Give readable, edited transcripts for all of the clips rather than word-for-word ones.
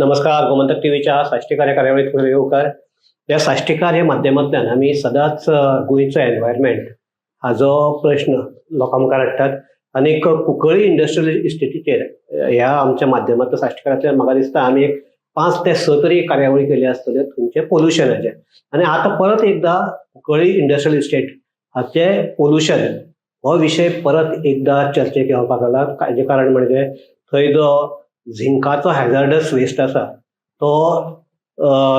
नमस्कार. गोमंतक टीव्हीच्या साश्टीकार या कार्यावळीत तुमकां येवकार. ह्या साश्टीकार ह्या माध्यमांतल्यान आमी सदांच गोंयचो एनवायरमेंट हाजो प्रश्न लोकां मुखार हाडटात आनी कुंकळी इंडस्ट्रियल इस्टेटीचेर ह्या आमच्या माध्यमांतल्यान, साश्टीकारांतल्यान, म्हाका दिसता आमी एक 5 ते 6 तरी कार्यावळी केली आसतल्यो थंयचे पोल्युशनाचे. आनी आतां परत एकदां कुंकळी इंडस्ट्रियल इस्टेट हाचे पोल्युशन हो विशय परत एकदां चर्चेक येवपाक लागला. हाजें कारण म्हणजे थंय जो झिंकाचो हॅझर्डस वेस्ट आसा तो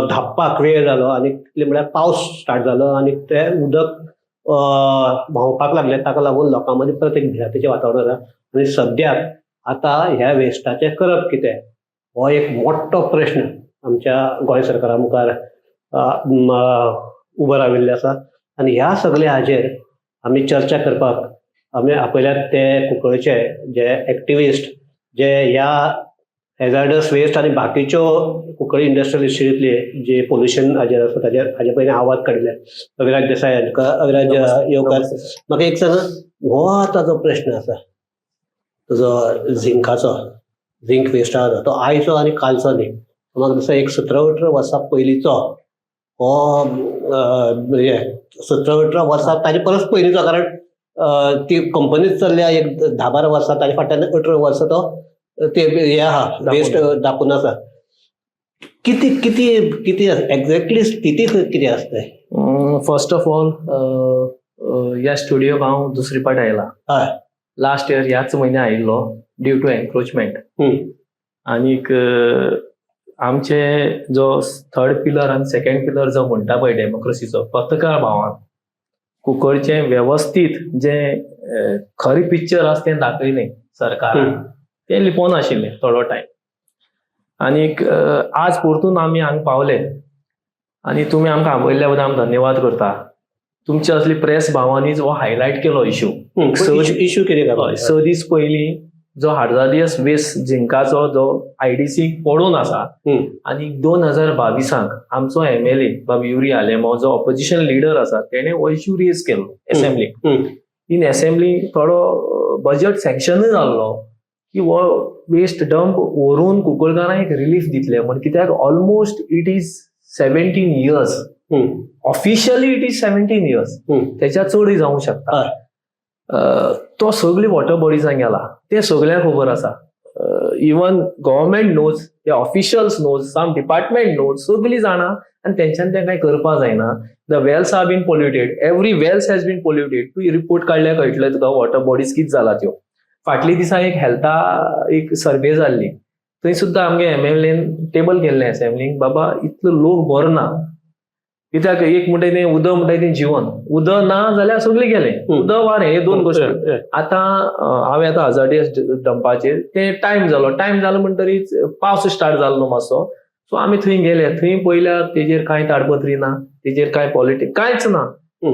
धांपपाक वेळ जालो आनी कितले म्हळ्यार पावस स्टार्ट जालो आनी तें उदक व्हांवपाक लागलें. ताका लागून लोकां मदीं परत एक भिरांतेचें वातावरण आसा आनी सद्याक आतां ह्या वेस्टाचें करप कितें हो एक मोठो प्रश्न आमच्या गोंय सरकारा मुखार उबो राविल्लो आसा. आनी ह्या सगल्या हाजेर आमी चर्चा करपाक आमी आपयल्यात ते कुंकळचे जे एक्टिविस्ट, जे ह्या हॅझार्डस वेस्ट आनी बाकीच्यो कुंकळी इंडस्ट्रियल इस्टेटींतले जे पोल्युशन हाजेर आसा ताजेर हाजे पयलीं आवाज काडिल्ले, अविराज देसाय हांकां. अविराज, येवकार. म्हाका एक सांग, हो आतां जो प्रश्न आसा तुजो झिंकाचो, झिंक वेस्ट आसा, तो आयचो आनी कालचो न्ही. म्हाका दिसता एक 17-18 वर्सां पयलींचो हो, म्हणजे 17-18 वर्सां ताजे परस पयलींचो, कारण ती कंपनीच चल्ल्या एक 10-12 वर्सां, ताजे फाटल्यान 18 वर्सां तो ते हे आहा, वेस्ट दाखोवन आसा. किती किती किती एक्झॅक्टली स्थिती खंय कितें आसता? फर्स्ट ऑफ ऑल, ह्या स्टुडियोक हांव दुसरी पाट आयला. लास्ट इयर ह्याच म्हयन्या आयिल्लो ड्यू टू एन्क्रोचमेंट. आनीक आमचे जो थर्ड पिलर आनी सेकंड पिलर जो म्हणटा पळय डेमोक्रेसीचो, पत्रकार भावान कुंकळचें वेवस्थीत जें खरें पिक्चर आसा तें दाखयलें सरकारान. तें लिपोवन आशिल्लें थोडो टायम. आनीक आज परतून आमी हांगा पावले आनी तुमी आमकां आपयल्ल्या बद्दल आमी धन्यवाद करता. तुमचे असली प्रेस भावांनीच हो हायलायट केलो इशू. इश्यू कितें काय? 6 दीस पयलीं जो हार्जाडियस वेस्ट झिंकाचो जो आयडीसी पडून आसा आनी 2022 आमचो एमएलए बाब युरी आलेमाव, जो ऑपोजिशन लिडर आसा, तेणे हो इशू रेज केलो एसेंब्लीक. इन असेंब्ली थोडो बजेट सँक्शनूय जाल्लो की हो वेस्ट डंप व्हरून कुंकळकारांक एक रिलीफ दितले म्हण, कित्याक almost it is 17 years, officially it is 17 years, त्याच्या चडूय जावंक शकता. तो सगळी वॉटर बॉडीजांक गेला ते सगळ्यांक खबर आसा. इवन गव्हर्मेंट नोज, ते officials knows, some department knows, सगळीं जाणा आनी तेंच्यान तें कांय करपा जायना. The wells are been polluted, every wells has been polluted. तूं रिपोर्ट काडल्यार कळटलें तुका वॉटर बॉडीज कितें जाला त्यो. फाटल्या दिसा एक हेल्था एक सर्वे जाल्ली, थंय सुद्दां आमगे एमएलएन टेबल केल्लें असेंब्लीक, बाबा इतलो लोक बरो ना, कित्याक एक म्हणटा तें उदक म्हणटा तें जिवन. उदक ना जाल्यार सगळें गेलें. उदक वारें हे दोन गोश्टी. आतां हांवें आतां हजार्डियस डंपाचेर ते टायम जालो, टायम जालो म्हणटरीच पावस स्टार्ट जाल्लो मातसो, सो आमी थंय गेले. थंय पळयल्यार तेजेर कांय ताडपत्री ना, तेजेर कांय पॉलिटिक्स कांयच ना.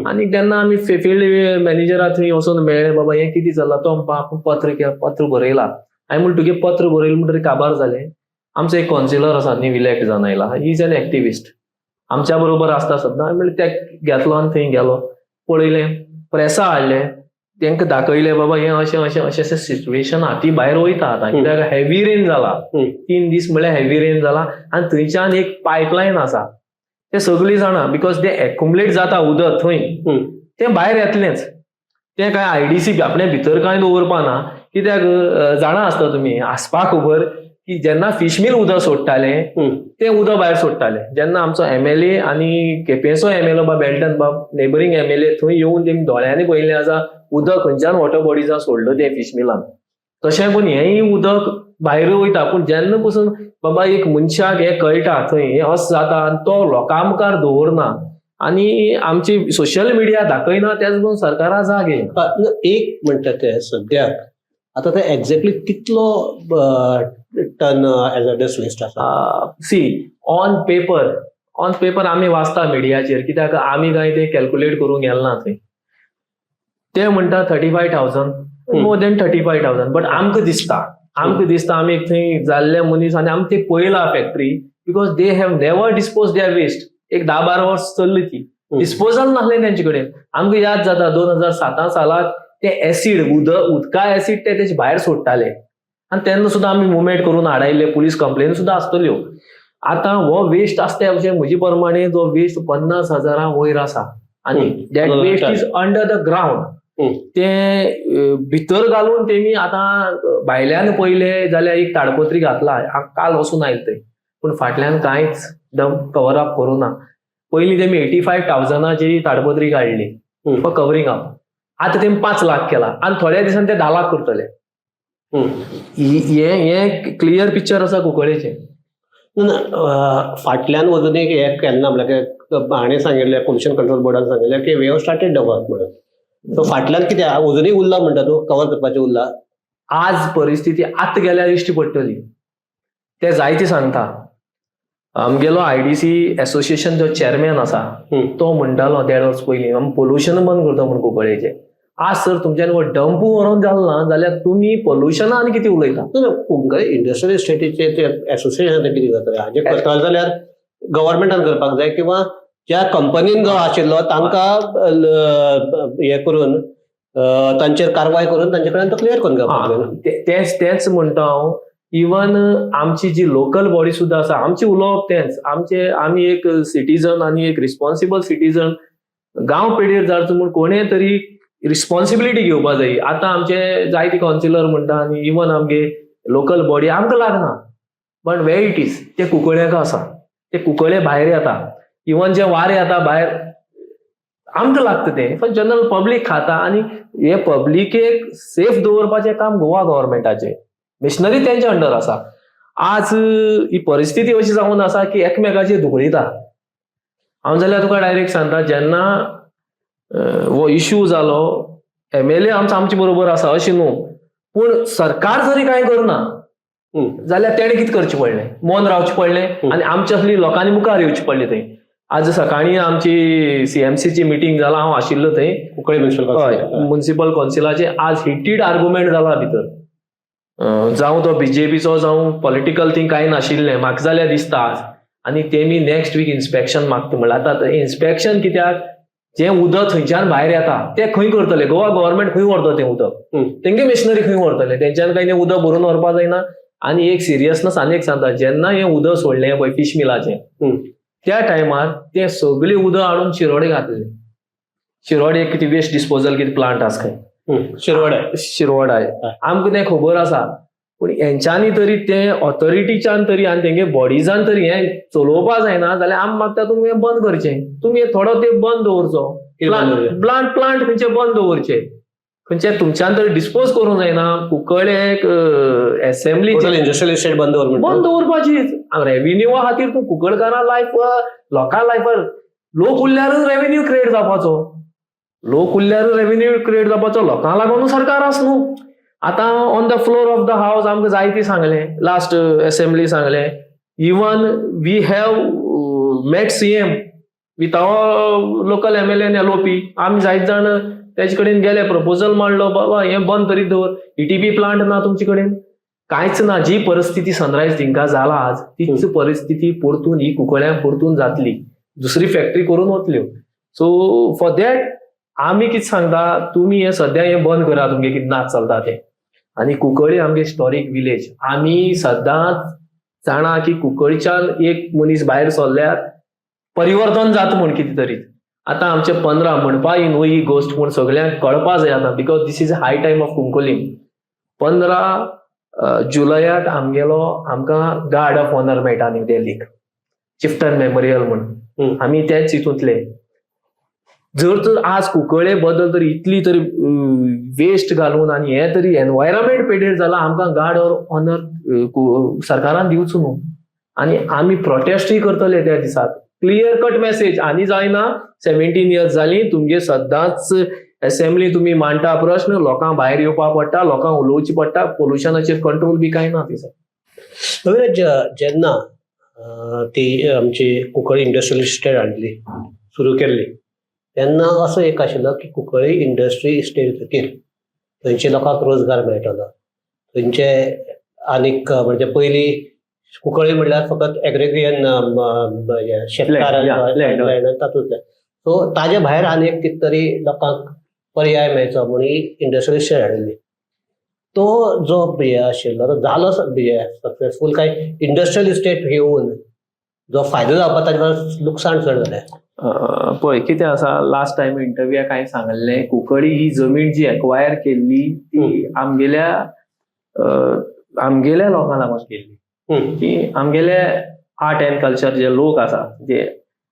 आनी तेन्ना आमी फिल्ड मॅनेजरा थंय वचून मेळ्ळे, बाबा हें कितें चल्लां? तो म्हणपा आपूण पत्र पत्र बरयला. हांवें म्हणलें, तुगे पत्र बरयलें म्हणटकीर काबार जालें. आमचो एक कौन्सिलर आसा, न्यू इलेक्ट जावन आयला, he is an activist, आमच्या बरोबर आसता सद्दां. हांवें म्हणलें, तेक घेतलो आनी थंय गेलो, पळयलें, प्रेसा हाडलें, तांकां दाखयलें, बाबा हें अशें अशें अशें अशें सिच्युएशन हाती भायर वयता आतां, कित्याक हेवी रेन जाला. 3 दीस म्हळ्यार हेवी रेन जाला आनी थंयच्यान एक पायपलायन आसा, ते सगळीं जाणा, because ते एक्युमुलेट जाता उदक थंय, तें भायर येतलेंच. तें काय आयडीसी आपणे भितर कांय दवरपा ना, कित्याक जाणा आसता तुमी, आसपाक खबर की जेन्ना फिश मिल उदक सोडटाले, तें उदक भायर सोडटाले. जेन्ना आमचो एमएलए आनी केपेंचो एमएलए बाब एल्टन बाब, नेबरींग एमएलए, थंय येवन तेमी दोळ्यांनी पळयल्लें आसा उदक खंयच्यान वॉटर बॉडीजान सोडलं तें फिश मिलान. तशें करून हेंय उदक भायर वयता. पूण जेन्ना पसून बाबा एक मनशाक हें कळटा थंय हें अशें जाता आनी तो लोकां मुखार दवरना आनी आमची सोशल मिडिया दाखयना, तेच पसून सरकारा जाग येना. एक म्हणटा ते सद्याक आतां ते एक्झॅक्टली कितलो टन हॅझर्डस वेस्ट आसा? See, on paper आमी वाचता मिडियाचेर, कित्याक आमी काय ते कॅल्क्युलेट करूंक गेल ना थंय. ते म्हणटा 35,000, more than 35,000, but आमकां दिसता, आमकां दिसता, आमी थंय जाल्ले मनीस आनी आमी ते पळयला factory, because they have never dispose their waste. एक 10-12 वर्स चल्ली ती, डिस्पोजल नासलें तेंचे कडेन. आमकां याद जाता, 2007 सालाक ते एसीड उदक, उदका एसीड ते तेजे भायर सोडटाले. आनी तेन्ना सुद्दां आमी मुवमेंट करून हाडायल्ले, पुलीस कंप्लेन सुद्दां आसतल्यो. आतां हो वेस्ट आसता त्या भशेन म्हजे प्रमाणे जो वेस्ट 50,000 वयर आसा आनी that waste is under the ground. ते भितर घालून तेमी आतां भायल्यान पयले जाल्यार एक ताडपत्री घातला, काल वचून आयले थंय, पूण फाटल्यान कांयच डंप कवर अप करूं ना. पयलीं तेमी 85,000ची ताडपत्री काडली फॉर कवरिंग अप, आतां तेमी 5 लाख केला आनी थोड्या दिसान ते 10 लाख करतले. हे हे क्लियर पिक्चर आसा कुंकळेचें. ना, फाटल्यान वचून एक हें केन्ना म्हणल्यार हाणें सांगिल्लें, पोल्युशन कंट्रोल बोर्डान सांगिल्लें की we have started the work म्हणून. सो फाटल्यान कितें अजुनूय उरला म्हणटा तूं, कवर करपाचें उरला? आज परिस्थिती आतां गेल्यार दिश्टी पडटली, ते जायते सांगता. आमगेलो आयडीसी एसोसिएशन जो चेअरमॅन आसा तो म्हणटालो देड वर्स पयलीं आमी पोल्युशन बंद करता म्हूण कुंकळेचें. आज सर तुमच्यान हो डंप व्हरोन जालो ना जाल्यार तुमी पोल्युशना आनी कितें उलयता? ना, कुंकळे इंडस्ट्रियल इस्टेटीचे ते एसोसिएशन कितें जातलें हाजें करतले जाल्यार गव्हर्मेंटान करपाक जाय किंवा ज्या कंपनीन जो आशिल्लो तांकां हें करून तांचेर कारवाय करून तांचे कडेन तो क्लियर करून घेवपाक जाय. तेंच तेंच म्हणटा हांव. इवन आमची जी लोकल बॉडी सुद्दां आसा, आमचें उलोवप तेंच, आमचे आमी एक सिटीजन आनी एक रिस्पॉन्सिबल सिटीजन गांव पेडयेर जावचो म्हूण कोणें तरी रिस्पॉन्सिबिलिटी घेवपा जाय. आतां आमचे जायते कावन्सिलर म्हणटा आनी इवन आमगे लोकल बॉडी आमकां लागना, बट वेर it is ते कुंकळ्यांक आसा, ते कुंकळे भायर येता, इवन जे वारें येता भायर आमकां लागता तें, पण जनरल पब्लीक खाता आनी हे पब्लिकेक सेफ दवरपाचें काम गोवा गव्हर्मेंटाचें, मिशनरी तेंच्या अंडर आसा. आज ही परिस्थिती अशी जावन आसा की एकमेकाचेर धुकळिता. हांव जाल्यार तुका डायरेक्ट सांगता, जेन्ना हो इश्यू जालो एमएलए आमचो आमचे बरोबर आसा अशें न्हू, पूण सरकार जरी कांय करना जाल्यार तेणें कितें करचें पडलें, मौन रावचें पडलें आनी आमच्या असली लोकांनी मुखार येवचें पडलें थंय. आज सकाळीं आमची सीएमसीची मिटींग जाला, हांव आशिल्लो थंय, कुंकळे म्युनिसिपल हय, म्युनिसिपल कौन्सिलाचे आज हिटीड आर्गुमेंट जाला भितर, जावं तो बीजेपीचो जावं पॉलिटिकल थींग कांय नाशिल्लें म्हाका जाल्यार दिसता आज. आनी तेमी नेक्स्ट वीक इन्स्पेक्शन मागता म्हणल्यार आतां इन्स्पेक्शन कित्याक, जें उदक थंयच्यान भायर येता तें खंय करतले, गोवा गव्हर्मेंट खंय व्हरता तें उदक, तेंगे मिशनरी खंय व्हरतले, तेंच्यान कांय तें उदक भरून व्हरपा जायना. आनी एक सिरियसनेस आनी एक सांगता, जेन्ना हें उदक सोडलें पळय फीश मिलाचें त्या टायमार तें सगळें उदक हाडून शिरोडे घातलें. शिरोडे एक कितें वेस्ट डिस्पोजल कितें प्लांट आसा खंय, शिरवडे, शिरवडा, आमकां तें खबर आसा. पूण हेंच्यांनी तरी तें ऑथॉरिटीच्यान तरी आनी तेंगे बॉडिजान तरी हें चलोवपा जायना जाल्यार आमी मागता तुमी हें बंद करचें, तुमी थोडो तेंप बंद दवरचो, प्लांट प्लांट खंयचे बंद दवरचे, खंयचे तुमच्यान तरी डिस्पोज करूंक जायना. कुंकळे एक एसेंब्ली इंडस्ट्रियल इस्टेट बंद दवर, बंद दवरपाची. रेव्हेन्यूआ खातीर तूं कुंकळकारां लायफ, लोकां लायफार लोक उरल्यारूच रेव्हेन्यू क्रिएट जावपाचो, लोक उरल्यारूच रेव्हेन्यू क्रिएट जावपाचो, लोकांक लागून सरकार आस न्हू. आतां on the floor of the house आमकां जायती सांगलें, लास्ट एसेंब्ली सांगलें, even we have met CM with our local MLA आनी एलओपी, आमी जायत जाण तेजे कडेन गेले, प्रपोजल मांडलो, बाबा हें बंद तरी दवर, ईटीपी प्लांट ना तुमचे कडेन, कांयच ना. जी परिस्थिती सनरायज हिंगा जाला आज तीच परिस्थिती परतून ही कुंकळ्यांक परतून जातली, दुसरी फॅक्टरी करून वतल्यो. सो फॉर that आमी कितें सांगता, तुमी हें सद्या हें बंद करा, तुमगे कितें नाच चलता तें. आनी कुंकळी आमगे हिस्टॉरीक विलेज, आमी सदांच जाणा की कुंकळच्यान एक मनीस भायर सरल्यार परिवर्तन जाता म्हूण कितें तरी. आतां आमचे 15 म्हणपा ही न्हू ही गोश्ट, पूण सगळ्यांक कळपा जाय आतां, because this is high time of Cuncolim. 15 जुलयाक आमगेलो आमकां गार्ड ऑफ ऑनर मेळटा न्यू दिल्लीक, चिफ्टन मेमोरियल म्हूण, आमी तेच हितूंतले. जर तर आज कुंकळे बद्दल तर इतली तरी वेस्ट घालून आनी हे तरी एनवायरमेंट पेडेर जाला, आमकां गार्ड ऑफ ऑनर सरकारान दिवचो न्हू. आनी आमी प्रोटेस्टूय करतले त्या दिसाक, क्लियर कट मेसेज. आनी जायना 17 इयर्स जाली तुमगे सदांच एसेंब्ली तुमी मांडटा प्रश्न, लोकांक भायर येवपाक पडटा, लोकांक उलोवचें पडटा, पोल्युशनाचेर कंट्रोल बी कांय ना दिसा. रविराज, जेन्ना ती आमची कुंकळी इंडस्ट्रियल इस्टेट हाडली, सुरू केल्ली, तेन्ना असो एक आशिल्लो की कुंकळी इंडस्ट्री इस्टेट खातीर थंयचे लोकांक रोजगार मेळटलो, थंयचे आनीक म्हणजे पयलीं कुंकळी म्हणल्यार फकत एग्रेरियन शेतकार तातूंतले, सो ताजे भायर आनी एक कितें तरी लोकांक पर्याय मेळचो म्हणून ही इंडस्ट्रियल इस्टेट हाडिल्ली. तो जो हे आशिल्लो तो जालो सक्सेसफूल काय इंडस्ट्रियल इस्टेट येवन जो फायदो जावपा ताजे परस लुकसाण चड जालें? पळय कितें आसा, लास्ट टायम इंटरव्यूआक हांवें सांगल्लें, कुंकळी ही जमीन जी एक्वायर केल्ली ती आमगेल्या आमगेल्या लोकां लागून केल्ली, की आमगेले आर्ट अँड कल्चर जे लोक आसा, जे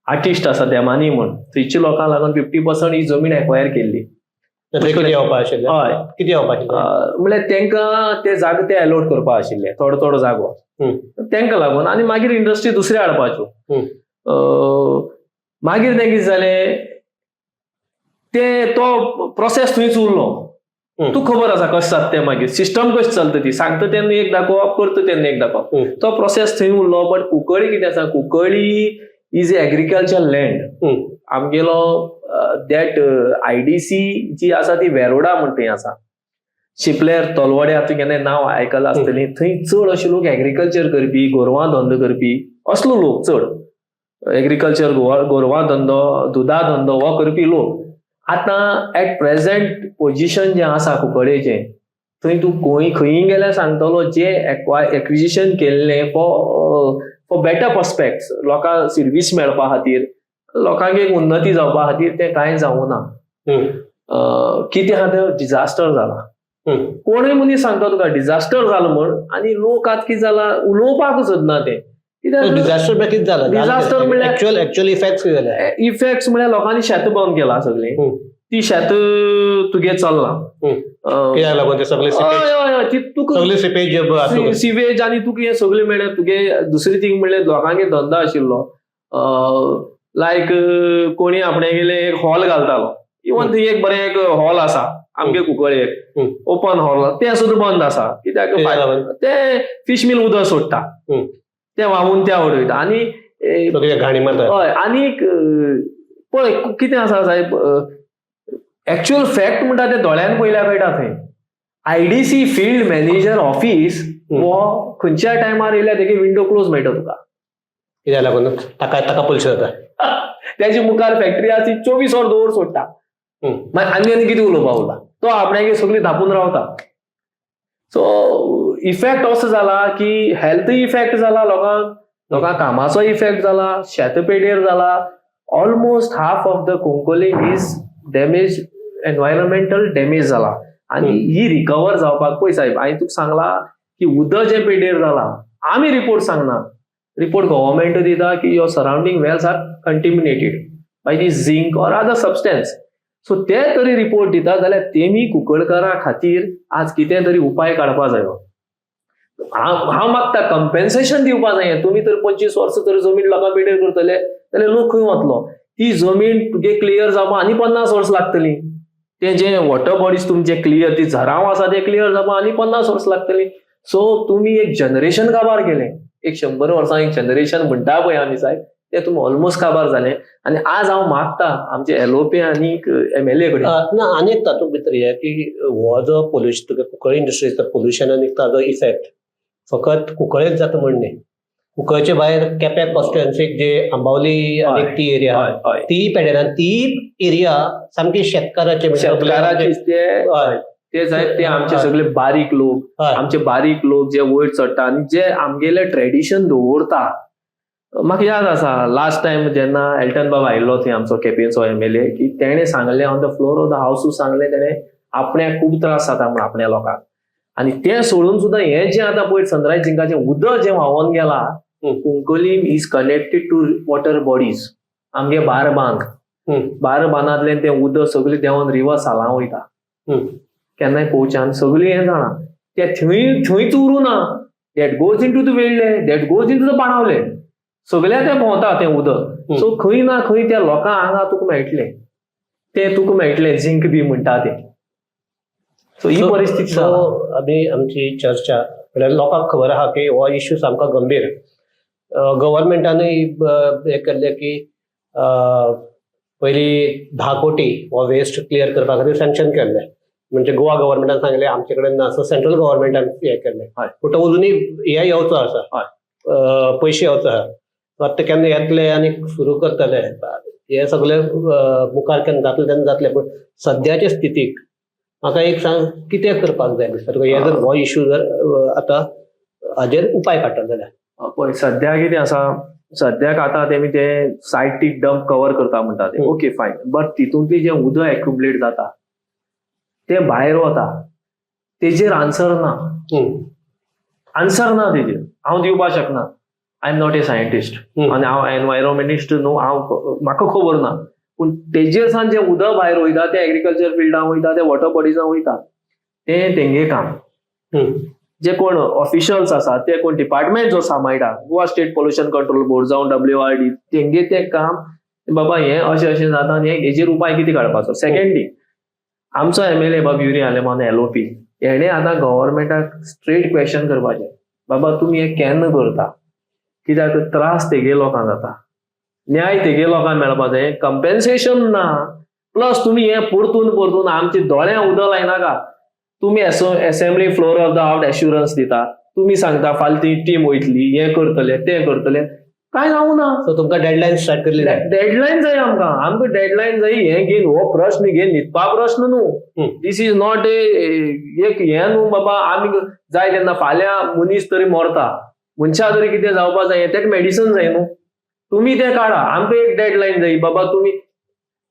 आर्टिस्ट आसा देमानी म्हण, थंयच्या लोकांक लागून 50% ही जमीन एक्वायर केल्ली. थंय कितें येवपा आशिल्लें? हय. कितें येवपा आशिल्लें? म्हणल्यार तांकां ते जागे ते अलॉट करपा आशिल्ले, थोडो थोडो जागो तांकां लागून, आनी मागीर इंडस्ट्री दुसरी हाडपाच्यो. मागीर तें कितें जालें, ते तो प्रोसेस थंयच उरलो. तुका खबर आसा कशें जाता तें, मागीर सिस्टम कशें चलता ती, सांगता तेन्ना एक दाखोवप, करता तेन्ना एक दाखोवप. तो प्रोसेस थंय उरलो. बट कुंकळी कितें आसा, Cuncolim is a agriculture land. आमगेलो that IDC जी आसा ती वेरोडा म्हण थंय आसा, शिपलेर तोलवड्या, तुवें केन्ना नांव आयकलां आसतलें. थंय चड अशे लोक एग्रीकल्चर करपी, गोरवां धंदो करपी असलो लोक चड, एग्रीकल्चर, गोरवां धंदो, दुदा धंदो हो करपी लोक. आतां एट प्रेझेंट पोजिशन जें आसा कुंकळेचें, थंय तूं खंय खंय गेल्यार सांगतलो जे एक्विजिशन केल्लें फॉर बेटर पर्सपेक्ट, लोकांक सर्वीस मेळपा खातीर, लोकांक एक उन्नती जावपा खातीर, तें कांय जावूं ना. कितें आहा तें डिझास्टर जाला. कोणूय मनीस सांगता तुका डिझास्टर जालो म्हण, आनी लोक आतां कितें जाला, उलोवपाक सोदना तें कित्याक. डिझास्टर म्हळ्यार कितें जालें? Disaster म्हणल्यार- एक्चुअल इफेक्ट्स कितें जाले? इफेक्ट्स म्हळ्यार लोकांनी शेत बंद केलां सगळीं, ती शेत तुगे चल्लां. कित्याक लागून ते सगळे हय हय हय, ती तुका सगळे सिपेज सिवेज आनी तुका हें सगळें मेळ्ळें. तुगे दुसरी थिंग म्हणल्यार लोकांगे धंदो आशिल्लो, लायक कोणी आपणागेले एक हॉल घालतालो, इवन थंय एक बरें एक हॉल आसा आमगे कुंकळ्ळेक, ओपन हॉल, तें सुद्दां बंद आसा. कित्याक? ते फिश मिल उदक सोडटा, तें व्हांवून त्या उडयता आनी घाणी मारता. हय. आनीक पळय कितें आसा साहेब, एक्चुअल फॅक्ट म्हणटा ते दोळ्यान पळयल्यार कळटा. थंय IDC field manager office हो खंयच्या टायमार येयल्यार तेगे विंडो क्लोज मेळटा तुका. कित्याक लागून? ताका ताका पयशे जाता. तेजे मुखार फॅक्टरी आसा ती 24 वर दवर सोडटा. मागीर आनी आनी कितें उलोवपा उरला, तो आपणागे सगळी धापून रावता. सो इफेक्ट असो जाला की हेल्थ इफेक्ट जाला लोकांक, लोकांक कामाचो इफेक्ट जाला, शेत पेडयेर जाला. Almost half of the Cuncolim is damage, environmental damage जाला. आनी ही रिकवर जावपाक पळय साहेब, हांवें तुका सांगलां की उदक जें पेडयेर जाला, आमी रिपोर्ट सांगना, रिपोर्ट गव्हर्मेंट दिता की your surrounding wells are contaminated by the zinc or other substance. So ते तरी रिपोर्ट दिता जाल्यार तेमी कुंकळकारां खातीर आज कितें तरी उपाय काडपा जायो. हांव मागता कंपेन्सेशन दिवपा जाय. तुमी तर 25 वर्सां तर जमीन लोकां पेडयेर करतले जाल्यार लोक खंय वतलो? ती जमीन तुगे क्लियर जावपा आनी 50 वर्सां लागतलीं. ते जे वॉटर बॉडीज तुमचे क्लियर, ती झरांव आसा ते क्लियर जावपा आनी 50 वर्सां लागतलीं. सो तुमी एक जनरेशन काबार केलें, एक 100 वर्सां एक जनरेशन म्हणटा पळय आमी सायब, ते तुमी ऑलमोस्ट काबार जालें. आनी आज हांव मागता आमचे एलओपी आनी एमएलए कडेन. ना, आनी एक तातूंत भितर हें की हो जो पोल्युशन तुगे कुंकळ्ळी इंडस्ट्रीचो पोल्युशन आनी ताजो इफेक्ट फकत कुंकळ्ळेच जाता म्हण न्ही, कुंकळ्ळेचे भायर केप्यां कॉन्स्टिट्युएन्सीक जे आंबावली आनी ती एरिया ती पेडेरान ती एरिया सामकी शेतकाराची, शेतकाराची ते साहेब, ते आमचे सगळे बारीक लोक, आमचे बारीक लोक जे वयर चडटा आनी जे आमगेले ट्रेडिशन दवरता. म्हाका याद आसा लास्ट टायम जेन्ना एल्टन बाब आयिल्लो थंय आमचो केपेंचो एमएलए, की तेणें सांगलें on the floor of the हावसूच सांगलें तेणें आपण्याक खूब त्रास जाता म्हण आपल्या लोकांक. आनी तें सोडून सुद्दां हें जें आतां पयर सनरायज जिंकाचें उदक जें व्हांवोन गेलां, Cuncolim is connected to water bodies. आमगे बारबांद, बारबांदांतल्यान तें उदक सगळें देंवन रिवर सालां वयता, केन्नाय पोवच्यान सगळीं हें जाणा. ते थंय थंयच उरूं ना, that goes into the Velha, that goes into the Benaulim, सगळ्या तें भोंवता तें उदक. सो खंय ना खंय त्या लोकांक हांगा तुका मेळटलें, तें तुका मेळटलें जिंक बी म्हणटा तें. सो ही परिस्थिती. सो आमी आमची चर्चा म्हळ्यार लोकांक खबर आहा की हो इश्यू सामको गंभीर. गव्हर्मेंटानूय हें केल्लें की पयलीं 10 कोटी हो वेस्ट क्लियर करपा खातीर सँक्शन केल्लें, म्हणजे गोवा गव्हर्मेंटान सांगलें आमचे कडेन ना, सो सेंट्रल गव्हर्मेंटान हें केल्लें. पूण तो अजुनूय हें येवचो आसा, पयशे येवचो आसा, आतां केन्ना येतले आनी सुरू करतले हे सगळे मुखार केन्ना जातले तेन्ना जातले. पूण सद्याचे स्थितीक म्हाका एक सांग, कितें करपाक जाय दिसता तुका? हे जर हो इशू जर आतां हाजेर उपाय काडटलो जाल्यार. पळय, सद्या कितें आसा, सद्याक आतां तेमी ते सायटीक डंप कवर करता म्हणटा ते, ओके फायन, बट तितूंतली जें उदक एक्युमुलेट जाता तें भायर वता, तेजेर आन्सर ना. आन्सर ना तेजेर हांव दिवपाक शकना. I am not a scientist आनी हांव एनवायरोमेंटिस्ट न्हू, हांव म्हाका खबर ना. पूण तेजेर सावन जें उदक भायर वयता तें एग्रीकल्चर फिल्डान वयता, तें वॉटर बॉडिजान वयता, तें तेंगे काम. जे कोण ऑफिशियल्स आसा, ते कोण डिपार्टमेंट जो सांबाळटा, Goa state pollution control board जावं WRD, तेंगे तें काम, बाबा हें अशें अशें जाता आनी हेजेर उपाय कितें काडपाचो. सेकंडली, आमचो MLA बाब युरी आलेमांव LOP, हेणे आतां गव्हर्मेंटाक स्ट्रेट क्वेश्चन करपाचें, बाबा तुमी हें केन्ना करता? कित्याक त्रास तेगे लोकांक जाता, न्याय तेगे लोकांक मेळपा जाय, कंपेन्सेशन ना, प्लस तुमी हें परतून परतून आमच्या दोळ्यां उदक लायनाका. तुमी assembly floor of the house assurance दिता, तुमी सांगता फाल्यां ती टीम वयतली, हें करतले, तें करतले, कांय जावं ना. सो तुमकां डेडलायन स्टार्ट केल्ली जाय. डेडलायन जाय आमकां, आमकां डेडलायन जाय. हें घेवन हो प्रश्न घेवन न्हिदपा प्रश्न न्हू, this is not a एक हें न्हू बाबा आमी जाय तेन्ना. फाल्यां मनीस तरी मरता, मनशा तरी कितें जावपा जाय, तेका मेडिसन जाय न्हू. तुमी तें काडा, आमकां एक डेडलायन जाय बाबा. तुमी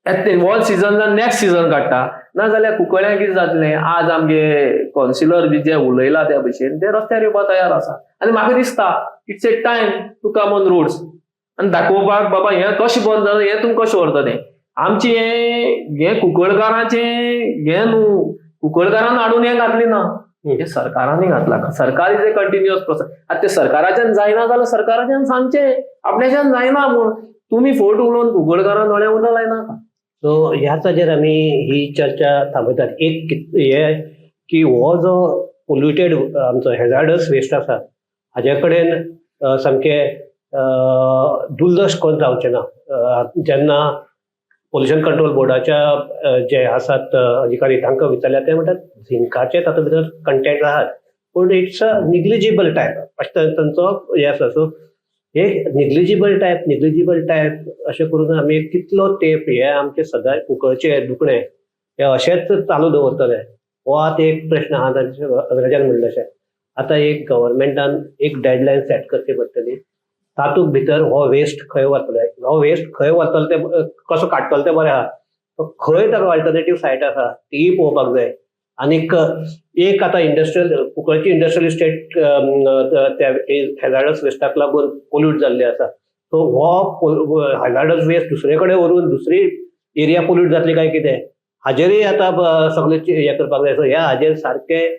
हो सिजन नेक्स्ट सिजन काडटा ना जाल्यार कुंकळ्यां कितें जातलें? आज आमगे कौन्सिलर बी जे उलयला त्या भशेन ते रस्त्यार येवपा तयार आसा आनी म्हाका दिसता it's a time to come on roads आनी दाखोवपाक बाबा हें कशें बंद जालें, हें तुमी कशें व्हरता तें. आमचें हें हें कुंकळकारांचें हें न्हू, कुंकळकारान हाडून हें घातलें ना, हें सरकारांनी घातलां. सरकार is a continuous process. आतां तें सरकाराच्यान जायना जाल्यार सरकाराच्यान सांगचें आपल्याच्यान जायना म्हूण. तुमी फोट उलोवन कुंकळकारां दोळ्यां उदक लायनाका. सो ह्याच हाजेर आमी ही चर्चा थांबयतात. एक हे की हो जो पोल्युटेड आमचो हेजार्डस वेस्ट आसा, हाजे कडेन सामकें दुर्लक्ष करून जावचें ना. जेन्ना पोल्युशन कंट्रोल बोर्डाच्या जे आसात अधिकारी, तांकां विचारल्यार ते म्हणटात झिंकाचे तातूंत भितर कंटेंट आहात, पूण it's a negligible type अशें तांचो हें आसा. सो हे निग्लिजिबल टायप, निग्लिजिबल टायप अशें करून आमी कितलो तेंप हे आमचे सदांच कुंकळचे दुखणें हे अशेंच चालू दवरतले, हो आतां एक प्रश्न आहा. अग्रजान म्हणलें तशें आतां एक गव्हर्मेंटान एक डेडलायन सेट करची पडटली. तातूंत भितर हो वेस्ट खंय वतले, हो वेस्ट खंय वतलो, ते कसो काडटलो तें बरें आहा, खंय ताका अल्टरनेटीव सायट आसा तीय पळोवपाक जाय. आनीक एक आतां इंडस्ट्रियल कुंकळची इंडस्ट्रियल इस्टेट त्या हॅजार्डस वेस्टाक लागून पोल्यूट जाल्ली आसा. सो हो हॅजार्डस वेस्ट दुसरे कडेन व्हरून दुसरी एरिया पोल्यूट जातली काय कितें, हाजेरूय आतां सगळें हें करपाक जाय. सो ह्या हाजेर सारकें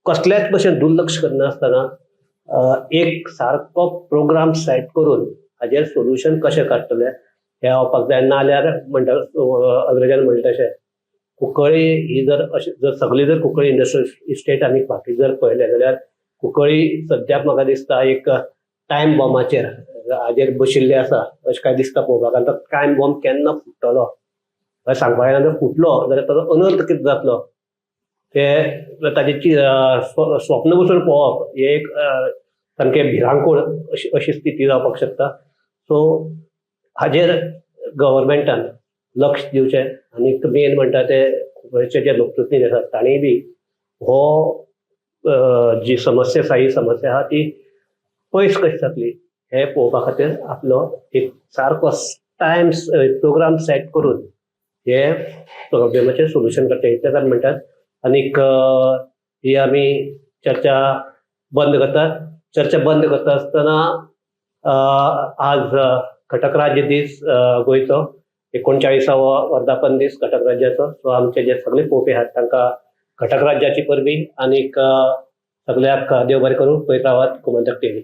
कसल्याच भशेन दुर्लक्ष करनासतना एक सारको प्रोग्राम सेट करून हाजेर सोल्युशन कशें काडटले हें जावपाक जाय. नाजाल्यार म्हणटा अग्रजान म्हणटा तशें कुंकळी ही जर अशें जर सगळी जर कुंकळी इंडस्ट्रियल इस्टेट आनी बाकी जर पळयलें जाल्यार कुंकळी सद्याक म्हाका दिसता एक टायम बॉम्बाचेर हाजेर बशिल्ले आसा अशें काय दिसता पळोवपाक. आनी तो टायम बॉम्ब केन्ना फुट्टलो अशें सांगपाक जायना. जर फुटलो जाल्यार ताजो अनर्थ कितें जातलो ते ताजे स्वप्न बसून पळोवप हे एक सामकें भिरांकूळ अशी अशी स्थिती जावपाक शकता. सो हाजेर गव्हर्मेंटान लक्ष दिवचें आनी मेन म्हणटा ते गोंयचे जे लोकप्रतिनिधी आसात तांणी बी हो जी समस्या आसा, ही समस्या आहा ती पयस कशी जातली हें पळोवपा खातीर आपलो एक सारको टायम प्रोग्राम सेट करून हे प्रॉब्लेमाचें सोल्युशन करचें, इतलेंच आमी म्हणटात. आनीक ही आमी चर्चा बंद करतात. चर्चा बंद करता आसतना आज घटक राज्य दीस, गोंयचो 39वो वर्धापन दीस घटक राज्याचो. सो आमचे जे सगळे पळोवपी आहात तांकां घटक राज्याची परबी आनीक सगळ्याक देव बरें करूं. पळयत रावात गोमंतक टीव्ही.